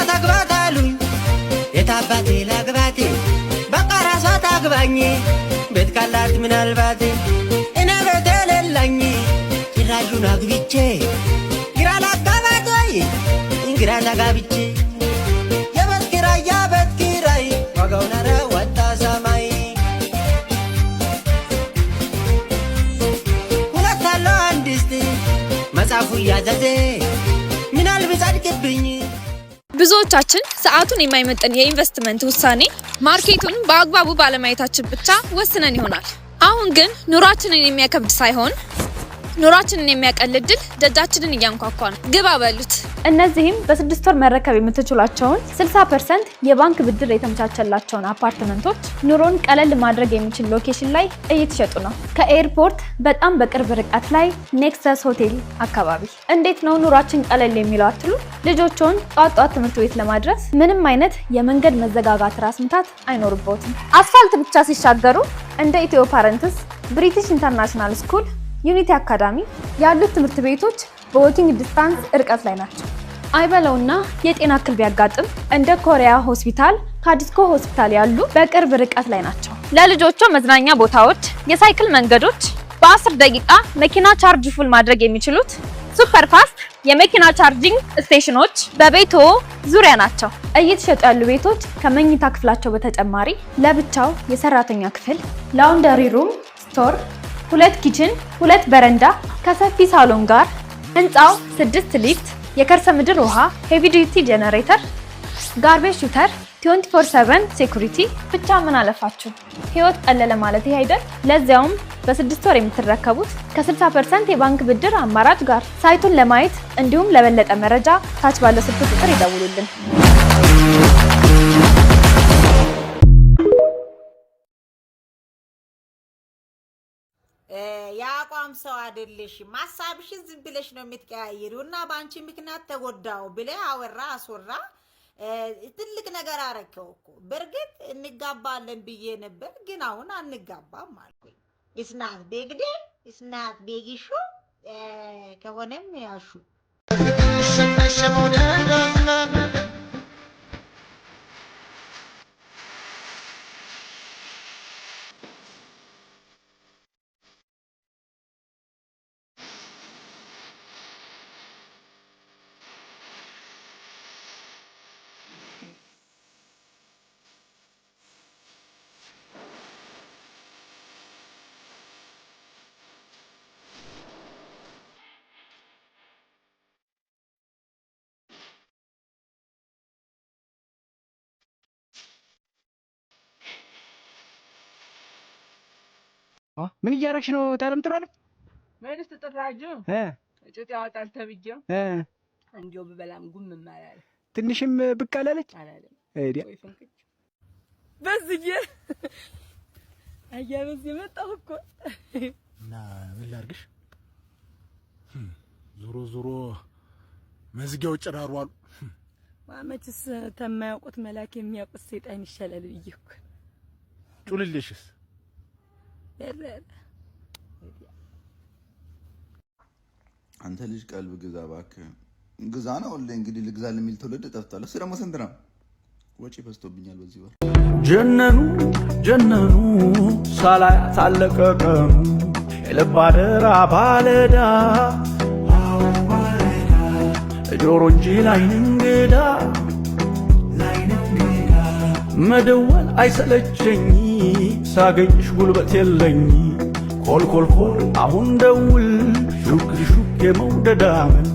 አግባት አግባት አሉኝ፣ የታባቴ ላግባቴ? በቃ ራሷ ታግባኝ፣ ቤት ካላት ምናልባት። እኔ ቤት የሌለኝ ጭራሹን አግብቼ ግራ ላጋባት ወይ ግራ ተጋብቼ። የቤት ኪራይ፣ የቤት ኪራይ ዋጋው ናረ ወጣ ሰማይ። ሁለት አለው አንድ እስቲ መጽሐፉ እያዘዘ ምናል ቢጸድቅብኝ። ብዙዎቻችን ሰዓቱን የማይመጥን የኢንቨስትመንት ውሳኔ market ኡን በአግባቡ ባለማየታችን ብቻ ወስነን ይሆናል። አሁን ግን ኑሯችንን የሚያከብድ ሳይሆን ኑሯችንን የሚያቀል እድል ደጃችንን እያንኳኳ ነው። ግባ በሉት። እነዚህም በ6 ወር መረከብ የምትችሏቸውን 60% የባንክ ብድር የተመቻቸላቸውን አፓርትመንቶች ኑሮን ቀለል ማድረግ የሚችል location ላይ እየተሸጡ ነው። ከኤርፖርት በጣም በቅርብ ርቀት ላይ፣ ኔክሰስ ሆቴል አካባቢ። እንዴት ነው ኑሯችን ቀለል የሚለው አትሉ? ልጆችዎን ጧት ጧት ትምህርት ቤት ለማድረስ ምንም አይነት የመንገድ መዘጋጋት ራስ ምታት አይኖርቦትም። አስፋልት ብቻ ሲሻገሩ እንደ ኢትዮ ፓረንትስ፣ ብሪቲሽ ኢንተርናሽናል ስኩል፣ ዩኒቲ አካዳሚ ያሉት ትምህርት ቤቶች በ walking distance ርቀት ላይ ናቸው። አይበለውና የጤና እክል ቢያጋጥም እንደ ኮሪያ ሆስፒታል፣ ካዲስኮ ሆስፒታል ያሉ በቅርብ ርቀት ላይ ናቸው። ለልጆቹ መዝናኛ ቦታዎች፣ የሳይክል መንገዶች፣ በ10 ደቂቃ መኪና charge full ማድረግ የሚችሉት super fast የመኪና charging station ኦች በቤቶ ዙሪያ ናቸው። እየተሸጡ ያሉ ቤቶች ከመኝታ ክፍላቸው በተጨማሪ ለብቻው የሰራተኛ ክፍል፣ laundry room፣ store፣ ሁለት kitchen፣ ሁለት በረንዳ ከሰፊ ሳሎን ጋር፣ ህንፃው ስድስት ሊፍት፣ የከርሰ ምድር ውሃ፣ heavy duty generator፣ garbage shooter፣ 24/7 security። ብቻ ምን አለፋችሁ ህይወት ቀለለ ማለት ይሄ አይደል? ለዚያውም በ6 ወር የምትረከቡት ከ60% የባንክ ብድር አማራጭ ጋር። Site ኡን ለማየት እንዲሁም ለበለጠ መረጃ ታች ባለው ስልክ ቁጥር ይደውሉልን። የአቋም ሰው አይደለሽም። ሀሳብሽን ዝም ብለሽ ነው የምትቀያይሪው እና በአንቺ ምክንያት ተጎዳው ብለህ አወራ አስወራ፣ ትልቅ ነገር አረከው እኮ። በእርግጥ እንጋባለን ብዬ ነበር፣ ግን አሁን አንጋባም አልኩኝ። It's not big deal, it's not big issue። ከሆነም ያሹ። ምን እያደረግሽ ነው? ታለም ጥሩ። መንግስት ጥራጁ ጭጥ ያወጣል ተብዬው እንዲያው ብበላም ጉም አላለም። ትንሽም ብቅ አላለች? አላለም። ሄዲያ። ወይ ፍንክች በዝዬ አያ በዚህ መጣሁ እኮ። እና ምን ላድርግሽ? ዞሮ ዞሮ መዝጊያው ጭራሩ አሉ። መችስ ተማያውቁት መላክ የሚያውቁት ሰይጣን ይሻላል ብዬ እኮ። ጩልልሽስ? በረረ። አንተ ልጅ ቀልብ ግዛ እባክህ፣ ግዛ ነው። ሁሌ እንግዲህ ልግዛ የሚል ትውልድ ጠፍቷል። እሱ ደግሞ ስንት ነው ወጪ በዝቶብኛል በዚህ ወር። ጀነኑ ጀነኑ ሳላያት አለቀ ቀኑ፣ የልብ አደራ ባለዳ፣ ጆሮ እንጂ ላይን እንግዳ፣ መደወል አይሰለቸኝ፣ ሳገኝሽ ጉልበት የለኝ፣ call call call አሁን ደውል፣ ሹክ ሹክ የመውደድ አመል።